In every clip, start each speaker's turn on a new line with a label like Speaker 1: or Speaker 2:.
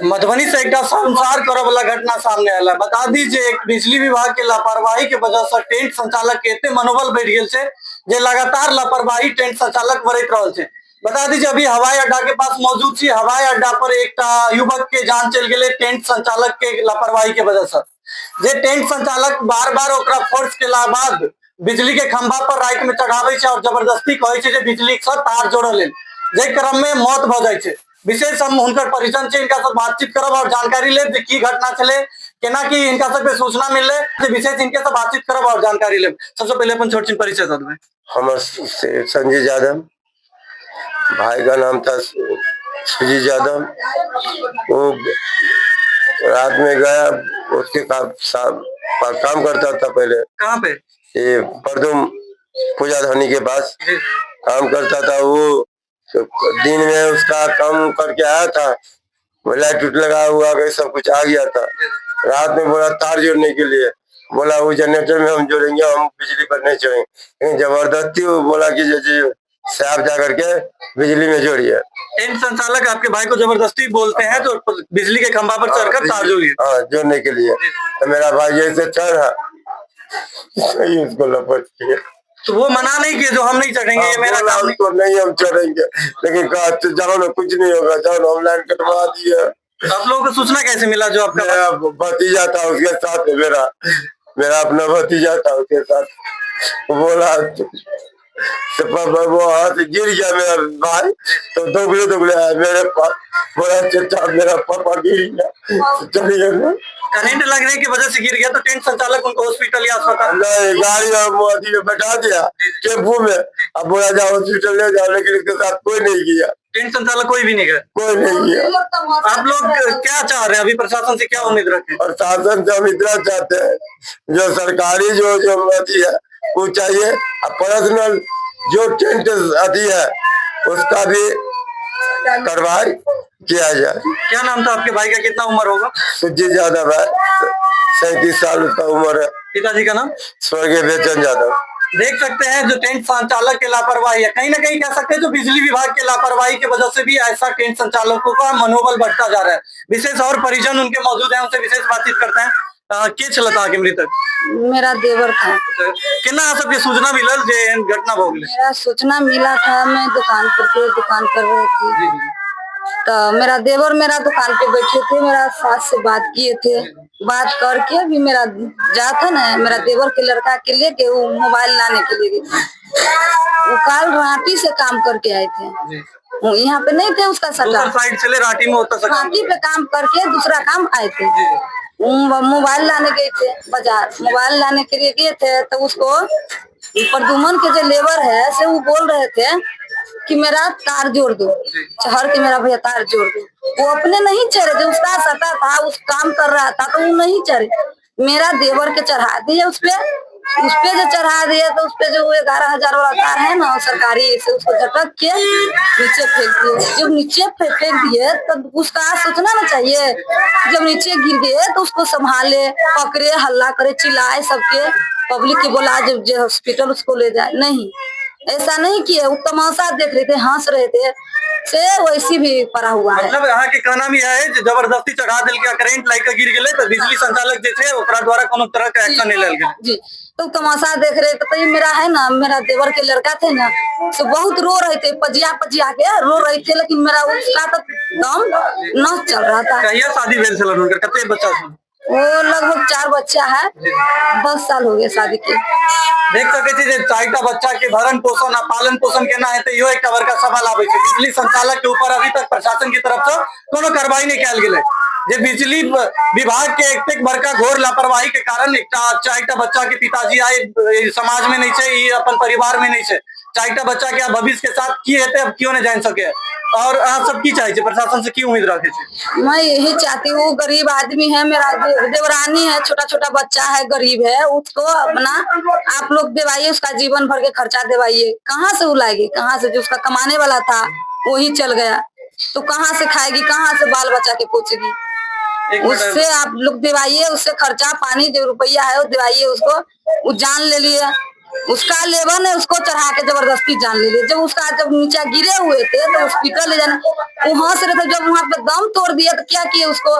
Speaker 1: मधुबनी से एकटा शर्मसार करऽ वाला घटना सामने आयल है। बता दी जे एक बिजली विभाग के लापरवाही के वजह से टेंट संचालक के एते मनोबल बढ़ि गेल छै जे लगातार लापरवाही टेंट संचालक बरैत रहल छै। बता दी जे अभी हवाई अड्डा के पास मौजूद छी। हवाई अड्डा पर एकटा युवक के जान चलि गेलै टेंट संचालक के लापरवाही के वजह से। जे टेंट संचालक बार बार ओकरा फोर्स केला बाद बिजली के खंभा पर राति में चढ़ाबै छै और जबरदस्ती कहै छै जे बिजली से तार जोड़ऽ लेल, जाहि क्रम में मौत भऽ जाइ छै। विशेष हम हुनकर परिजन छै, हिनका से बातचीत करब और जानकारी लेब जे की घटना छलै, केना की हिनका सबके सूचना मिललै। जे विशेष हिनके से बातचीत करब और जानकारी लेब। सबसे पहिले अपन छोट छिन परिचय दऽ देबै।
Speaker 2: हमर संजय यादव, भाई का नाम था सुजीत यादव। वो रात में गया, उसके काम करता था पहले।
Speaker 1: कहाँ पे?
Speaker 2: ये परदुम पूजा धनी के पास काम करता था। वो तो दिन में उसका काम करके आया था, वो लाइट उट लगा हुआ के सब कुछ आ गया था। रात में बोला तार जोड़ने के लिए, बोला वो जनरेटर में हम जोड़ेंगे, हम बिजली पर नहीं जोड़ेंगे। लेकिन जबरदस्ती वो बोला कि जैसे साहब जा करके बिजली में जोड़िए।
Speaker 1: टेंट संचालक आपके भाई को जबरदस्ती बोलते हैं तो बिजली के खंभा पर चढ़कर तार जोड़िए।
Speaker 2: हाँ, जोड़ने के लिए। तो मेरा भाई जैसे चढ़ा, सही उसको लपट किया।
Speaker 1: तो वो मना नहीं किए जो हम नहीं चढ़ेंगे, ये मेरा
Speaker 2: बोला
Speaker 1: काम नहीं?
Speaker 2: उसको नहीं हम चढ़ेंगे, लेकिन कहा तो जाओ ना, कुछ नहीं होगा, जाओ ना, हम लाइन कटवा दिए।
Speaker 1: तो आप लोगों को सूचना कैसे मिला जो आपका
Speaker 2: मेरा भतीजा था उसके साथ, मेरा मेरा अपना भतीजा था उसके साथ। बोला तो पापा वो हाथ गिर गया मेरा भाई, तो दोगले दोगले आया मेरे पास, बोला चचा मेरा पापा गिर गया, तो चलिए ना।
Speaker 1: करंट लगने की वजह से गिर गया, तो टेंट संचालक उनको हॉस्पिटल या अस्पताल?
Speaker 2: नहीं, गाड़ी और वो अथी में बैठा दिया टेम्पू में, अब बोला जाओ हॉस्पिटल ले जाओ, लेकिन इसके साथ कोई नहीं गया।
Speaker 1: टेंट संचालक कोई भी नहीं गया?
Speaker 2: कोई नहीं गया।
Speaker 1: आप लोग क्या चाह रहे हैं अभी, प्रशासन से क्या उम्मीद रखें?
Speaker 2: और शासन से हम इतना चाहते हैं, जो सरकारी जो जो अथी है वो चाहिए, और पर्सनल जो टेंट अथी है उसका भी कार्रवाई किया जाए।
Speaker 1: क्या नाम था आपके भाई का, कितना उम्र होगा?
Speaker 2: सुजीत यादव है, 37 साल उसका उम्र है।
Speaker 1: पिताजी का नाम?
Speaker 2: स्वर्गीय बेचन यादव।
Speaker 1: देख सकते हैं जो टेंट संचालक के लापरवाही है, कहीं ना कहीं कह सकते हैं जो बिजली विभाग के लापरवाही की वजह से भी ऐसा टेंट संचालकों का मनोबल बढ़ता जा रहा है। विशेष और परिजन उनके मौजूद हैं, उनसे विशेष बातचीत करते हैं। के छलत अहाँके मृतक?
Speaker 3: मेरा देवर था।
Speaker 1: केना अहाँ सबके सूचना मिलल जे एहन घटना भऽ गेलै?
Speaker 3: मेरा सूचना मिला था, मैं दुकान पर थी, दुकान कर रही थी, तो मेरा देवर मेरा दुकान पे बैठे थे, मेरा सास से बात किए थे। बात करके अभी मेरा जा था ना, मेरा देवर के लड़का के लिए के वो मोबाइल लाने के लिए गए। वो कल रांची से काम करके आए थे, वो यहाँ पे नहीं थे उसका सटा।
Speaker 1: दोसर साइड छलै रांटी में, ओतऽ से काम
Speaker 3: रांची पे काम करके दूसरा काम आए थे। वो मोबाइल लाने गए थे बाजार, मोबाइल लाने के लिए गए थे, तो उसको प्रदुमन के जो लेबर है से वो बोल रहे थे कि मेरा तार जोड़ दो, चढ़ के मेरा भैया तार जोड़ दो। वो अपने नहीं चढ़े थे, उसका सटा था, उस काम कर रहा था, तो वो नहीं चढ़े, मेरा देवर के चढ़ा दिए उस पे जो चढ़ा दिए, तो उस पे जो 11,000 वाला तार है ना सरकारी से, उसको झटक के नीचे फेंक दिए। जब नीचे फेंक दिए तब उसका सोचना ना चाहिए, जब नीचे गिर गए तो उसको संभाले, पकड़े, हल्ला करे, चिल्लाए, सबके पब्लिक के बोला जब जो हॉस्पिटल उसको ले जाए। नहीं, ऐसा नहीं किए, वो तमाशा देख रहे थे, हंस रहे थे, से वैसी भी पड़ा हुआ है।
Speaker 1: मतलब अहाँके कहना भी है जे जबरदस्ती चढ़ा देलकै, करेंट लागि के गिर गेलै, तऽ बिजली संचालक जे छै ओकरा द्वारा कोनो तरह के एक्शन नहि लेल गेलै।
Speaker 3: जी, तो तमाशा देख रहे थे। तो ये मेरा है ना, मेरा देवर के लड़का थे ना, सो बहुत रो रहे थे, पजिया पजिया के रो रहे थे, लेकिन मेरा उसका तो दम न चल रहा था।
Speaker 1: कहिया शादी भेल छलनि हुनकर, कते बच्चा छनि?
Speaker 3: वो लगभग 4 बच्चा है, 10 साल हो गए शादी के।
Speaker 1: देख सकै छी जे 4टा बच्चा के भरण पोषण आ पालन पोषण केना हेतै, इहो एकटा बड़का सवाल आबै छै। बिजली संचालक के ऊपर अभी तक प्रशासन की तरफ से कोनो कार्रवाई नहि कयल गेलै, जे बिजली विभाग के एतेक बड़का घोर लापरवाही के कारण एकटा 4टा बच्चा के पिताजी आइ समाज में नहीं छै, ई अपन परिवार में नहीं छै। 4टा बच्चा के भविष्य के साथ की हेतै अब केओ नहीं जानि सके। और अहाँ सब की चाहे छी, प्रशासन से की उम्मीद रखे छी?
Speaker 3: मैं यही चाहती हूँ, गरीब आदमी है, मेरा देवरानी है, छोटा छोटा बच्चा है, गरीब है, उसको अपना आप लोग दिवाइए, उसका जीवन भर के खर्चा दिवाइए। कहाँ से वो लाएगी, कहाँ से? जो उसका कमाने वाला था वही चल गया, तो कहाँ से खाएगी, कहाँ से बाल बच्चा के पोसेगी?
Speaker 1: एक मिनट।
Speaker 3: उससे आप लोग दिवाइए, उससे खर्चा पानी जो रुपया है वो दिवाइए उसको, वो जान ले लिए। उसका लेबर ने उसको चढ़ा के जबरदस्ती जान ले लिया। जब उसका जब नीचे गिरे हुए थे तो हॉस्पिटल ले जाने वहां से रहे थे, जब वहां पे दम तोड़ दिया तो क्या किए उसको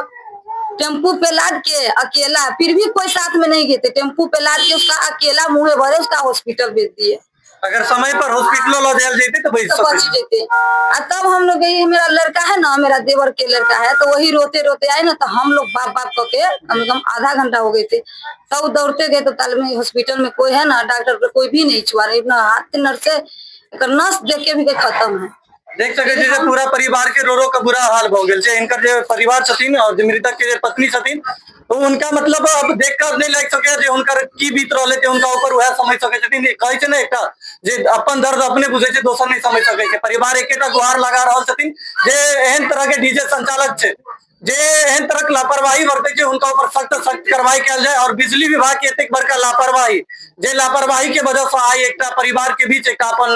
Speaker 3: टेम्पू पे लाद के अकेला, फिर भी कोई साथ में नहीं गए थे, टेम्पू पे लाद के उसका अकेला मुँह भरे उसका हॉस्पिटल भेज दिए।
Speaker 1: अगर समय पर हॉस्पिटलो लऽ जायल जैते तऽ बचि
Speaker 3: तो
Speaker 1: सकै
Speaker 3: बच जेते। आ तब हम लोग ये मेरा लड़का है ना, मेरा देवर के लड़का है, तो वही रोते रोते आए ना, तो हम लोग बाप बाप करके कम से कम आधा घंटा हो गए थे, तब दौड़ते गए तो ताल में हॉस्पिटल में कोई है ना डॉक्टर पे कोई भी नहीं छुआ रहे, इतना हाथ के नर्स से एकर नस देख के भी के खत्म है।
Speaker 1: देख सकै छी जे पूरा परिवार के रो रो के बुरा हाल भऽ गेल छै। हिनकर जे परिवार छथिन और जे मृतक के जे पत्नी छथिन, तो हुनका मतलब अब देख कऽ नहि लागि सकैया जे हुनकर की बीत रहल हेतै हुनका ऊपर, वएह समझ सकै छथिन। कहै छै ने एकटा जे अपन दर्द अपने बुझै छै, दोसर नहि समझ सकै छै। परिवार एकेटा गुहार लगा रहल छथिन जे एहन तरह के डीजे संचालक छै जे एहन तरह के लापरवाही बरतै छै, हुनका ऊपर सख्त सख्त कार्रवाई कयल जाय। और बिजली विभाग के एतेक बड़का लापरवाही, जे लापरवाही के वजह से आइ एकटा परिवार के बीच एकटा अपन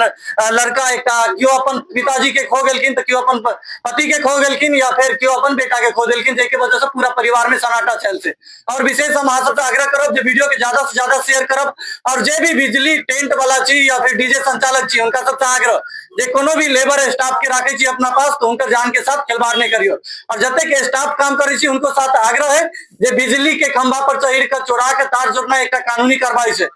Speaker 1: लड़का, एकटा केओ अपन पिताजी के खो गेलखिन तऽ केओ अपन पति के खो गेलखिन या फेर केओ अपन बेटा के खो देलखिन, जाहिके वजह से पूरा परिवार में सन्नाटा छल छै। और विशेष हम अहाँ सबसे आग्रह करब जे वीडियो के ज्यादा से ज्यादा शेयर करब और जे भी बिजली टेंट वाला छी या फिर डीजे संचालक छी, हुनका सबसे आग्रह जे कोनो भी लेबर स्टाफ के राखे छी अपना पास तो हुनकर जान के साथ खिलवाड़ नहीं करियो। और जतेक स्टाफ काम करै छी उनको साथ आग्रह है जे बिजली के खंभा पर चढ़ि के चोरा के तार जोड़ना एकटा कानूनी कार्रवाई छै।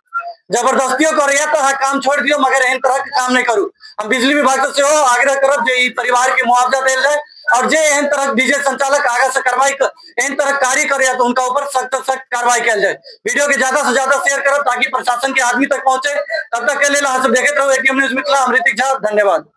Speaker 1: जबरदस्तियो करैया तऽ अहाँ काम छोड़ि दियौ, मगर एहन तरह के काम नहि करू। हम बिजली विभाग से सेहो आग्रह करब जे ई परिवार के मुआवजा देल जाय और जे एहन तरह डीजे संचालक आगा से कार्रवाई एहन तरह कार्य करैया तो उनका ऊपर सख्त सख्त कार्रवाई कयल जाय। वीडियो के ज्यादा से ज्यादा शेयर करब ताकि प्रशासन के आदमी तक पहुंचे। तब तक के लेल अहाँ सब देखैत रहू एटीएम न्यूज मिथिला। हम ऋतिक झा, धन्यवाद।